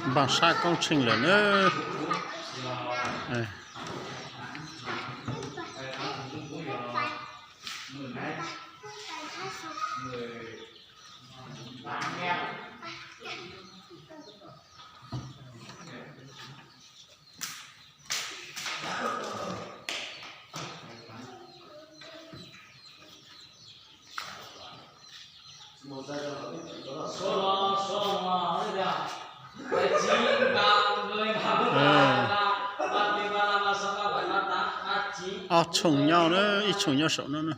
Npaj sab koob tsheej lawm na. Ob tshooj nyob na, ib tshooj nyob saum no na.